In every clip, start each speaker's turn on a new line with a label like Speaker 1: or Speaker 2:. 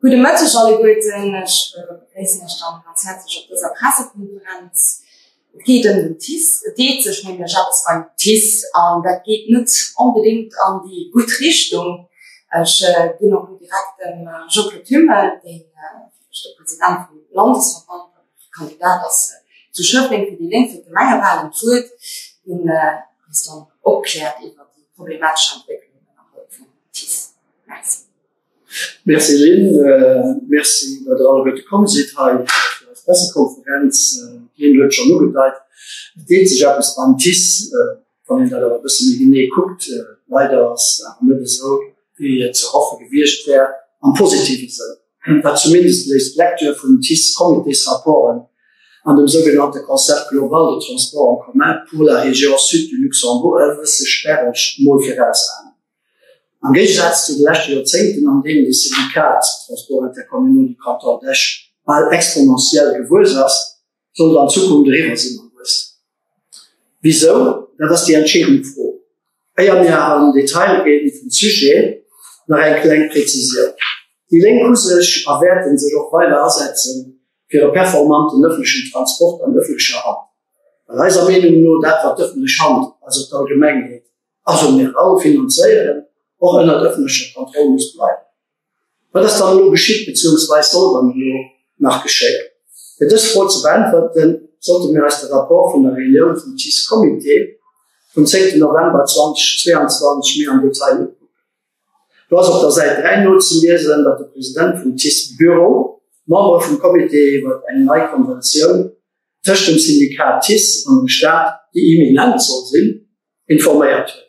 Speaker 1: Gudde Mëtteg alleguerten. Ech begréissen Iech dann ganz häerzlech op dëser Pressekonferenz. Et geet ëm den TICE. Et deet sech nämlech eppes beim TICE an dat geet net onbedéngt an déi gutt Richtung. Ech ginn och elo direkt dem Jean-Claude Thümmel, deen fir de President vum Landesverband an och Kandidat ass zu Schëffleng fir déi Lénk fir d'Gemengewahlen, d'Wuert, deen eis dann opkläert iwwer déi problematesch Entwécklung ënnerhalb vum TICE. Merci.
Speaker 2: Merci Lynn, merci datt der alleguerte komm sidd hei fir eis Pressekonferenz. D'Lynn huet schonn ugedeit, et deet sech eppes beim TICE, wann een dat awer e bësse méi genee kuckt. Leider ass et awer net esou, wéi et ze hoffe gewiescht wär, am positive Sënn. Dat zumindest léisst d'Lecture vun den TICE-Comitésrapporten an dem sougenannte Concept global de transport en commun pour la région sud du Luxembourg e bësse sperreg mol virausahnen. Am Géigesaz zu de leschte Joerzéngten, an deenen de Syndikat Transports intercommunaux du Canton d'Esch bal exponentiell gewuess ass, soll et an Zukunft eriwwer si mam Wuesstem. Wisou? Dat ass déi entscheedend Fro. Éier mir awer an den Detail ginn vum Sujet, nach eng kleng Prezisioun, Déi Lénk hu sech a wäerten sech och weider asetzen fir e performanten ëffentlechen Transport an ëffentlecher Hand, well eiser Meenung no dat wat d'ëffentlech Hand, also d'Allgemengheet, also mir all finanzéieren, och ënnert ëffentlecher Kontroll muss bleiwen. Wat ass dann elo geschitt, beziehungsweis soll dann elo nach geschéien? Fir dës Fro ze beäntwerten, sollte mir eis de Rapport vun der Reunioun vum TICE-Comité vum 10 November 2022 méi am Detail ukucken. Do ass op der Säit 3 nozeliesen, datt de President vum TICE-Büro d'Membere vum Comité iwwer eng nei Konventioun tëscht dem Syndikat TICE an dem Staat, déi imminent soll sinn, informéiert huet.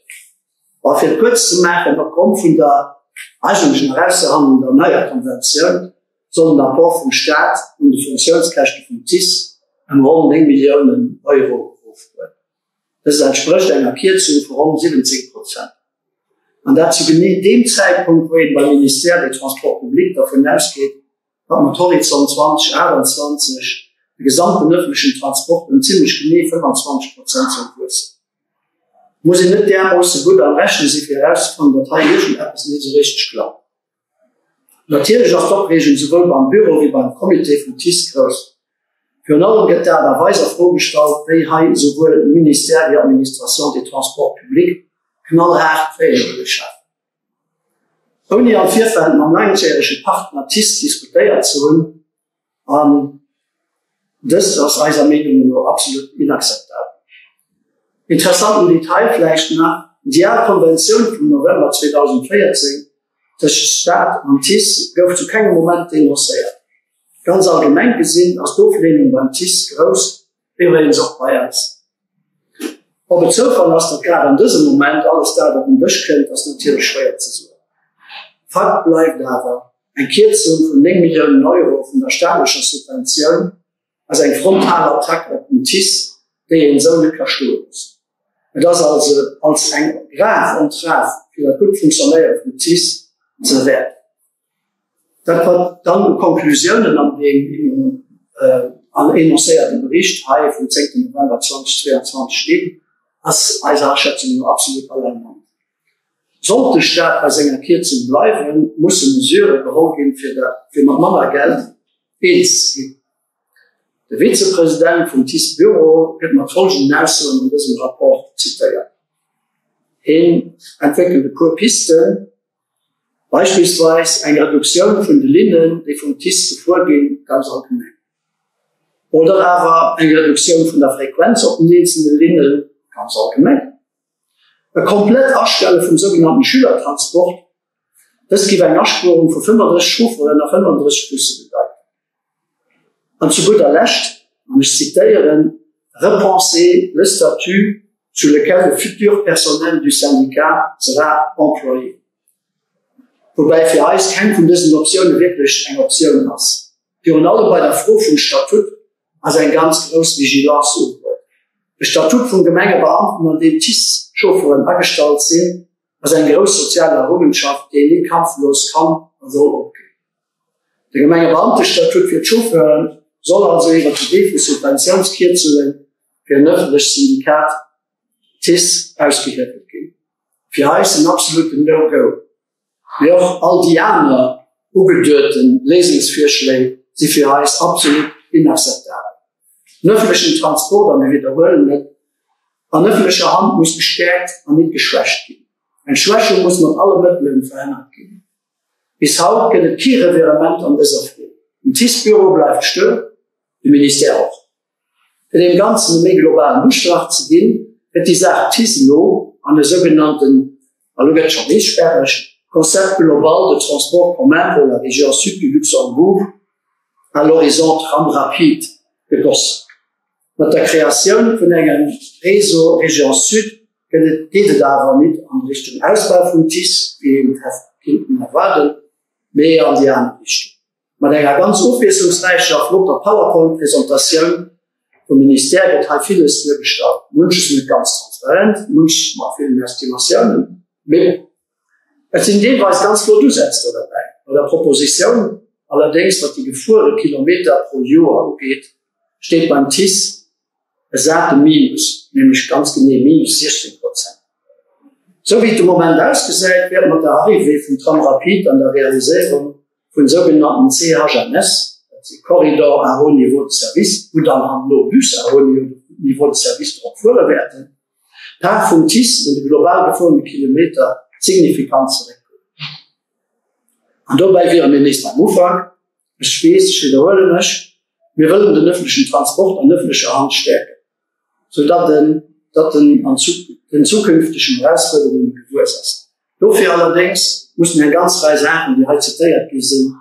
Speaker 2: A fir et kuerz ze maachen, Opgrond vun der eigentlech nach auszehandelnder neier Konventioun soll den Apport vum Staat un de Funktiounskäschte vum TICE ëm ronn 9 Milliounen Euro erofgoen. Dëst entsprécht enger Kierzung vu ronn 17 Prozent. An dat zu genee deem Zäitpunkt, wou een beim Ministère des Transports publics dervun ausgeet, datt mat Horizont 2028 de gesamten ëffentlechen Transport ëm zimlech genee 25 Prozent soll wuessen. Et muss een net därmoosse gutt am Rechne si fir erauszefannen, datt hei iergendeppes net esou richteg klappt. Natierlech ass d'Opreegung souwuel beim Büro wéi beim Comité vum TICE grouss. Virun allem gëtt d'Aart a Weis a Fro gestallt, wéi hei esouwuel Ministère wéi Administration des Transports publics knallhaart Feelere geschafen. Ouni am Virfeld mam laangjärege Partner TICE diskutéiert ze hunn, an dëst ass eiser Meenung no absolut inakzeptabel. Interessanten Detail vläicht nach, Déi al Konventioun vum November 2014 tëscht Staat an TICE gouf zu kengem Moment denoncéiert. Ganz allgemeng gesinn ass d'Ofleenung beim TICE grouss, Iwwregens och bei eis. Ob et Zoufall ass, datt grad an dësem Moment alles dat op den Dësch kënnt, ass natierlech schwéier ze soen. Fakt bleift awer, Eng Kierzung vun 9 Milliounen Euro vun der staatlecher Subventioun ass eng frontal Attack op den TICE, déi een esou net ka stoe loossen. Et ass also als eng grav Entrave fir dat gutt Funktionéiere vum TICE ze wäerten. Dat wat dann u Konklusiounen an deem enoncéierte Bericht hei vum 10 November 2022 stinn, ass eiser Aschätzung no absolut alarmant. Sollt de Staat bei senger Kierzung bleiwen, musse Mesurë geholl ginn, fir mat manner Geld eens ze ginn. De Vizepresident vum TICE-Büro gëtt mat folgenden Aussoen an dësem Rapport zitéiert. Hien entwéckelt e puer Pisten, Beispillsweis eng Reduktioun vun de Linnen, déi vum TICE gefuer ginn, ganz allgemeng. Oder awer eng Reduktioun vun der Frequenz op den eenzelne Linnen, ganz allgemeng. E komplett Astelle vum sougenannten Schülertransport, dëst géif eng Aspuerung vu 35 Chaufferen a 35 Busse bedeiten. An zu gudder Lescht, an ech zitéieren, repenser le statut sous lequel le futur personnel du syndicat sera employé. Woubäi fir eis keng vun dësen Optioune wierklech eng Optioun ass. Virun allem bei der Fro vum Statut ass eng ganz grouss Vigilance ugruet. De Statut vum Gemengebeamten, an deem d'TICE-Chaufferen agestallt sinn, ass eng grouss sozial Errungenschaft, déi een net kampflos kann a soll opginn. De Gemengebeamtestatut fir d'Chauffeure soll also iwwer de Wee vu Subventiounskierzunge fir en ëffentlecht Syndikat, TICE, ausgehiewelt ginn. Fir eis en absoluten No-Go. Mee och all déi aner. ugeduete Léisungsvirschléi si fir eis absolut inakzeptabel. Den ëffentlechen Transport, a mir widderhuelen et, an ëffentlecher Hand muss gestäerkt an nit geschwächt ginn. Eng Schwächung muss mat alle Mëttele verhënnert ginn. Bis haut gëtt et kee Revirement an dëser Fro. Den TICE-Büro bleift stur, de Ministère och. Fir deem Ganzen e méi globalen Ustrach ze ginn, gëtt déi Saach TICE elo an e sougenannten, a lo gëtt et scho nees sperreg, Concept global de transport commun pour la région sud du Luxembourg à l'horizon tram rapide gegoss. Mat der Kreatioun vun engem Réseau Région Sud gëtt et geet et awer nit an Richtung Ausbau vum TICE, wéi een et hätt kinnten erwaarden, mee an déi aner Richtung. Mat enger ganz ofwiesslungsräicher a flotter PowerPoint-Presentatioun vum Ministère gëtt hei villes duergestallt, munches net ganz transparent, munches mat villen Estimatiounen, mee bon. Et sinn deelweis ganz flott Usätz do derbäi. Bei der Propositioun allerdéngs, wat déi gefuere Kilometer pro Joer ugeet, steet beim TICE e sate Minus, nämlech ganz genee minus 16 Prozent. Sou wéi et de Moment ausgesäit, wäert mat der Arrivée vum Tram rapide an der Realiséierung vun sougenannten CHNS, dat si Corridors à haut niveau de service, wou dann herno Bus à haut niveau de service drop fuere wäerten, d'Part vum TICE un de global gefuerene Kilometer signifikant zeréckgoen. An dobäi wiere mir nees beim Ufank. Ech weess, ech widderhuele mech, mir wëllen den öffentlichen Transport an öffentlecher Hand stäerken, sou datt en, datt en an den zukünftegen Erausfuerderunge gewuess ass. Dofir allerdéngs mussen eng ganz Rei Saachen, déi hei zitéiert gi sinn,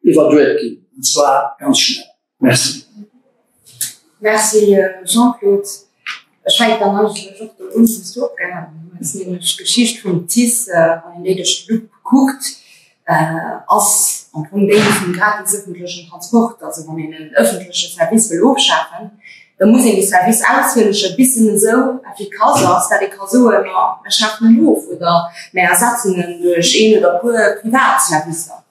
Speaker 2: iwwerduet ginn, an zwar ganz schnell. Merci.
Speaker 1: Merci Jean-Claude. Ech fänken dann eigentlech och do un, wou s du opgehalen hues, nämlech d'Geschicht vum TICE, wann een déi duerch d'Lupp kuckt, ass am Fong déi vum gratis ëffentlechen Transport. Also wann een en ëffentleche Service wëll ofschafen, da muss een dee Service aushielegen, bis en esou effikass ass, dat ee ka soen, ma mir schafen en of oder mir ersetzen en duerch een oder e puer privat Servicer.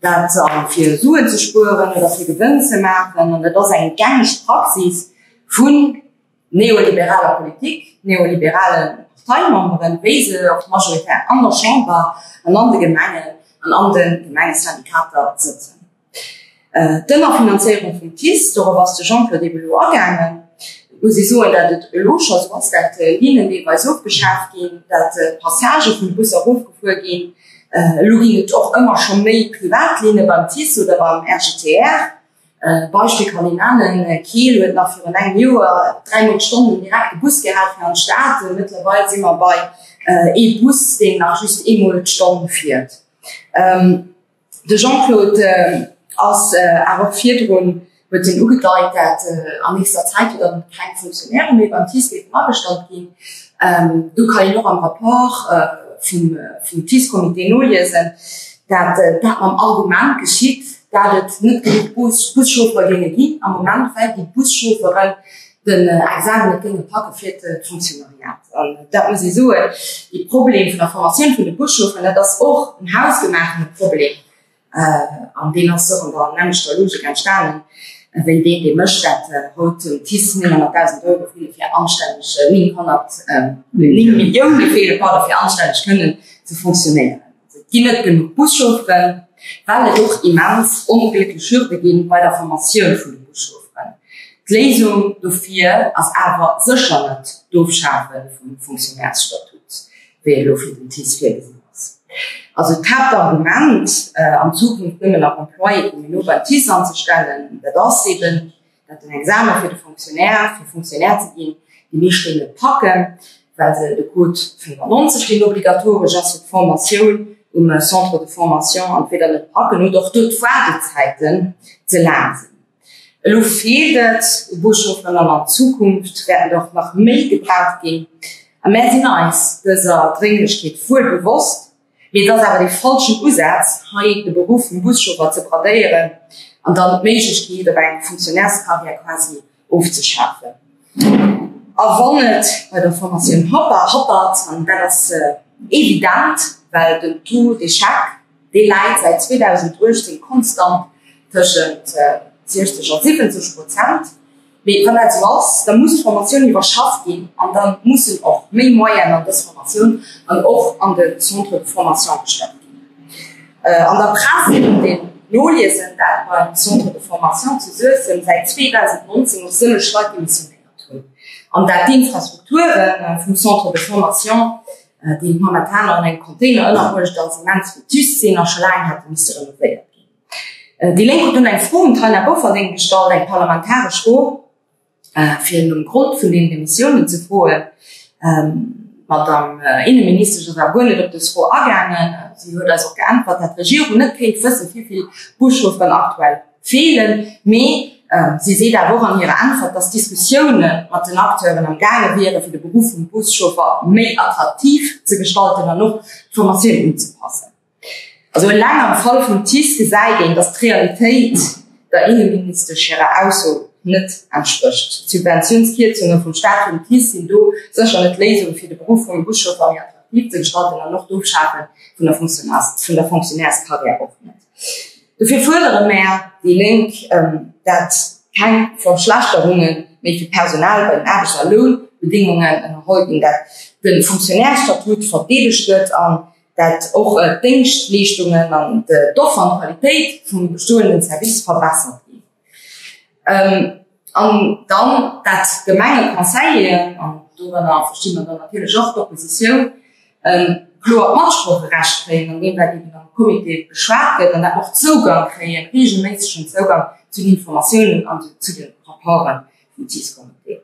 Speaker 1: Dat fir Suen ze spueren oder fir Gewënn ze maachen. An dat ass eng gängeg Praxis vun neoliberaler Politik, neoliberale Parteimemberen, wéi se och majoritär an der Chamber an an de Gemengen an an de Gemengesyndikater sëtzen. D'Ënnerfinanzéierung vum TICE, dorop ass de Jean-Claude ebe lo agaangen. Et muss ee soen, datt et elo scho sou ass, datt Linnen deelweis ofgeschaf ginn, datt d'Passagë vun de Busser erofgefuer ginn. Elo ginn et och ëmmer scho méi Privatlinne beim TICE oder beim RGTR. Beispill kann een nennen, Keel huet nach virun engem Joer dräimol d'Stonn en direkte Bus gehat fir an d'Stad. Mëttlerweil si mer bei ee Bus, deen nach just eemol d'Stonn fiert. De Jean-Claude ass awer och virdrun, huet hien ugedeit, dat an nächster Zäit jo dann keng Fonctionnairë méi beim TICE géifen agestallt ginn. Do kann een och am Rapport vum TICE-Comité noliesen, dat dat mam Argument geschitt, dat et net genuch Buschauffere géinge ginn am Moment, well déi Buschaufferen den Examen net géinge packe fir d'Fonctionnariat. An dat muss ee soen, dee Problem vun der Formatioun vun de Buschaufferen, dat ass och en hausgemaachene Problem. An deen ass och an der nämmlechter Logik entstanen, wéi deen, dee mécht, dat haut dem TICE 900.000 Euro feele fir anstänneg, 900, 9 Millioune feele, pardon, fir anstänneg kënnen ze fonctionnéieren. Et ginn net genuch Buschaufferen, well et och immens onglécklech Hürde gi bei der Formatioun vun de Buschaufferen. D'Léisung dofir ass awer sécher net d'Ofschafe vum Fonctionnairesstatut, wéi elo fir den TICE virgesinn ass. Also d'Haaptargument, an Zukunft nëmmen nach Employés communaux beim TICE anzestellen, dat ass eben, dat den Examen fir de Fonctionnaire, fir Fonctionnaire ze ginn, déi meescht déi net packen, well se de Code 95, deen obligatoresch ass fir d'Formatioun um Centre de formation, entweder net packen oder och do d'Waardezäiten ze laang sinn. Elo feelt et u Buschaufferen an an Zukunft wäerten der och nach méi gebraucht ginn. A mär sinn eis dëser Drénglechkeet wuel bewosst. Mee et ass awer dee falschen Usaz, hei de Beruff vum Buschauffer ze bradéieren an dann d'Méiglechkeet op eng Fonctionnairescarrière quasi ofzeschafen. A wann et bei der Formatioun happert, an dat ass evident, well den Taux d'échec, dee läit säit 2018 konstant tëschent 60 a 70 Prozent, Mee wann dat esou ass, da muss d'Formatioun iwwerschafft ginn an da mussen och méi Moyenen an dës Formatioun an och an de Centre de formation gestach ginn. An der Press konnt een noliesen, dat beim Centre de formation zu Suessem säit 2019 och sëlleg Leit demissionéiert hunn an dat d'Infrastrukture vum Centre de formation, deen momentan an engem Container ënnerbruecht ass, immens vétuste sinn a scho laang hätte misse renovéiert ginn. Déi Lénk huet dunn eng Fro un d'Taina Bofferding gestallt, eng parlamentaresch Fro. fir nom Grond vun den Demissiounen ze froen. D'Madame Inneministesch ass awer guer net op dës Fro agaangen. Si huet eis och geäntwert, dat d'Regierung net kéint wëssen, wéi vill Buschaufferen aktuell feelen. Mee si seet awer och an hirer Äntwert, datt Diskussioune mat den Acteuren am gaange wieren, fir de Beruff vum Buschauffer méi attraktiv ze gestalten an och d'Formatioun unzepassen. Also eleng am Fall vum TICE gesäit een, datt d'Realitéit der Inneministesch hirer Ausso net entsprécht. D'Subventiounskierzunge vum Staat vum TICE sinn do sécher net d'Léisung, fir de Beruff vum Buschauffer méi attraktiv ze gestalten an och d'Ofschafe vun der Fonctionnairescarrière och net. Dofir fuerdere mär, déi Lénk, dat keng Verschlechterunge méi fir d'Personal bei den Aarbechts a Lounbedéngungen ënnerholl ginn, dat de Fonctionnairesstatut verdeedegt gëtt an dat och d'Déngschtleeschtungen an d'Offer an d'Qualitéit vum bestoenden Service verbessert ginn. An dann dat d'Gemengeconseilleren, an dorënner versti mer dann natierlech och d'Oppositioun, kloer d'Matsproocherecht kréien an deem, wat eben am Comité beschwat gëtt, an dat och Zougang kréien, reegelméissegen Zougang zu den Informatiounen an zu de Rapporte vum TICE-Comité.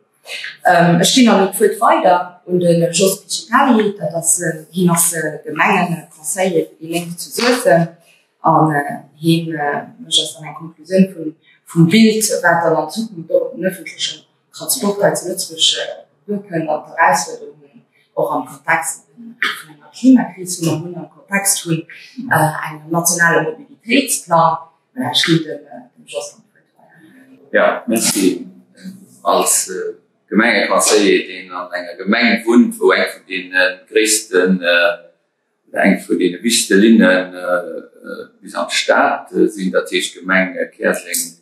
Speaker 1: Ech ginn dann elo d'Wuert weider un de Jos Piccitelli. Dat ass, hien ass Gemengeconseiller fir déi Lénk zu Suessem an hie mécht eis dann eng Konklusioun vun, vum Bild, wat dann an Zukunft och op den öffentlechen Transport hei zu Lëtzebuerg duerkënnt an d'Erausfuerderungen och am Kontext vun enger Klimakris, wou mer hunn, am Kontext vun engem nationale Mobilitéitsplang. Ech ginn dem Jos dann d'Wuert weider.
Speaker 3: Jo, merci. Als Gemengeconseiller, deen an enger Gemeng wunnt, wou eng vun deene gréissten oder eng vun deene wichtegste Linne bis an d'Stad sinn, dat heescht d'Gemeng Käerjeng,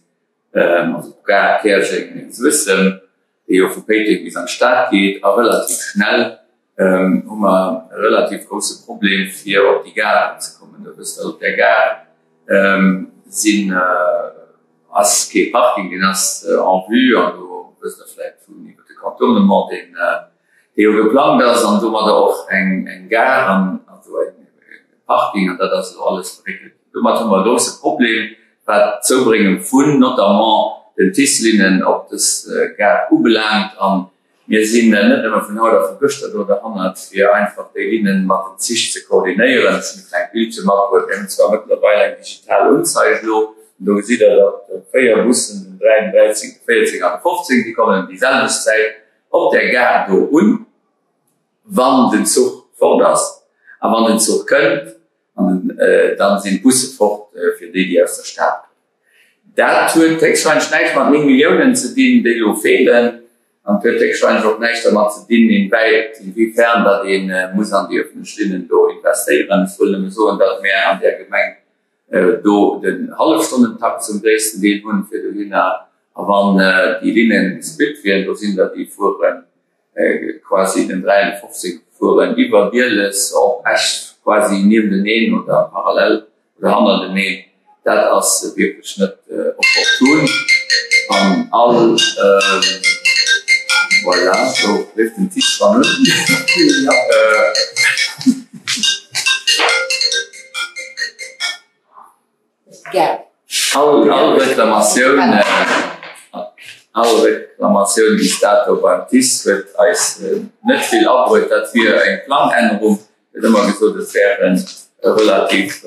Speaker 3: also d'Gare Käerjeng-Suessem, déi jo vu Péiteng bis an d'Stad geet a relativ schnell, hu mer e relativ grousse Problem fir op déi Gare ze kommen. Der wësst, datt op där Gare sinn, ass kee Parking, deen ass en vue an do wësst Der vläicht vun iwwer de Contournement, deen dee jo geplangt ass an domadder och eng eng Gare an also e Parking an dat ass elo alles verréckelt ginn. Domat hu mer e grousse Problem wat d'Zoubréngung vun notamment den TICE-Linnen op dës Gare ubelaangt an Mir sinn net nëmme vun haut a vu gëschter do derhannert, fir einfach déi Linnen mat den Zich ze koordinéieren. Ech hunn e klengt Bildche matbruet. Mir hunn zwar mëttlerweil eng digital Unzeig elo, an do gesitt Der, datt 4 Bussen, den 33, de 14 an de 15, déi kommen ëm déi selwecht Zäit op där Gare do un, wann den Zuch fort ass. A wann den Zuch kënnt, dann sinn d'Busse fort fir déi, déi aus der Stad kommen. Dat huet héchstwahrscheinlech näischt mat 9 Milliounen ze dinn, déi elo feelen. An et huet héchstwahrscheinlech och näischt dermat ze dinn, inwäit, inwiefern datt ee muss an déi ëffentlech Linnen do investéieren. Ech wëll nëmme soen, datt mär an där Gemeng do den Hallefstonnentakt zum gréissten Deel hunn fir dohinner. A wann déi Linne gesplitt wieren, do sinn der, déi fueren quasi den 53 fueren iwwer Bieles op Esch quasi niewteneen oder parallel oder hannerteneen. Dat ass wierklech net opportun an all, voilà, do rifft den Tisch schonn un. All Reklamatioun, all Reklamatioun bis dato beim TICE huet eis net vill abruet. Dat wier eng Plangännerung. Et gëtt ëmmer gesot, et wäre relativ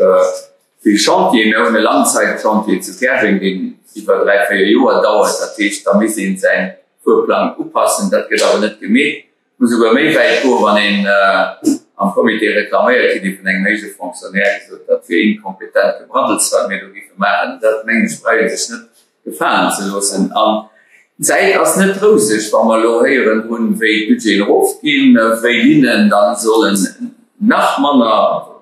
Speaker 3: vill Chantieren. Mir hunn e Langzeitchantier zu Käerjeng, deen iwwer 3, 4 Joer dauert. Dat heescht, da misst ee säi Fuerplang upassen. Dat gëtt awer net gemeet. Muss esouguer méi wäit goen, wann een am Comité reklaméiert kritt ee vun engem héije Fonctionnaire gesot, dat wier inkompetent Gebraddels, wat mir do géife maachen. Dat, mengen ech, brauch ee sech net gefalen ze loossen. An d'Zäit ass net rouseg, wa mer elo héieren hunn, wéi d'Budgeten erofginn, wéi Linnen da sollen nach manner, also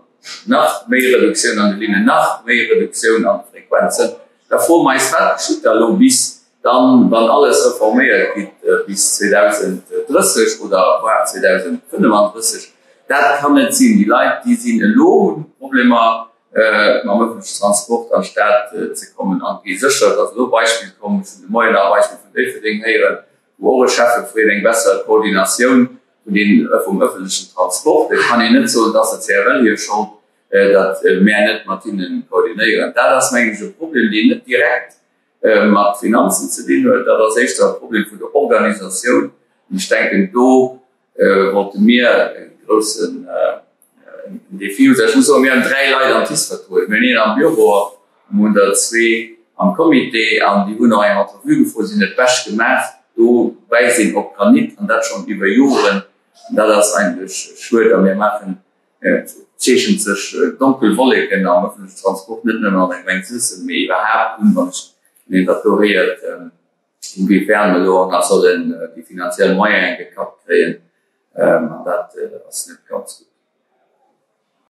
Speaker 3: nach méi Reduktioun an de Linnen, nach méi Reduktioun an de Frequenzen. Da froe mer eis, Wat geschitt da elo bis Dann, wann alles reforméiert gitt bis 2030 oder voire 2035, dat kann net sinn. Déi Leit, déi sinn elo, hunn Problemer. mam ëffentlechen Transport an d'Stad ze kommen. An et gi sécher, et ass elo e Beispill komm, ech hunn de Moien nach e Beispill vun Déifferdeng héieren, wou och e Schäffe freet eng besser Koordinatioun vun den, vum ëffentlechen Transport. Et kann een net soen, et ass der CFL hir Schold, datt mär net mat hinnen koordinéieren. Dat ass, mengen ech, e Problem, deen net direkt mat Finanzen ze dinn huet. Dat ass éischter e Problem vun der Organisatioun. An ech denken, do wollte mir e groussen Defi hunn. Ech muss soen, mir hunn 3 Leit am TICE vertrueden. Mir hunn een am Büro a mir hunn der zwee am Comité. An déi hunn och eng Entrevue gefrot, si hunn et bescht gemaach. Do bäisst een op Granit, an dat schonn iwwer Joren. An dat ass eigentlech schued. A mir maachen Et zeechent sech donkel Wolleken am ëffentlechen Transport, net nëmmen an der Gemeng Suessem, mee iwwerhaapt un, wann ech wann een dat do héiert, inwiefern elo och nach sollen déi finanziell Moyene gekappt kréien, an dat ass net ganz gutt.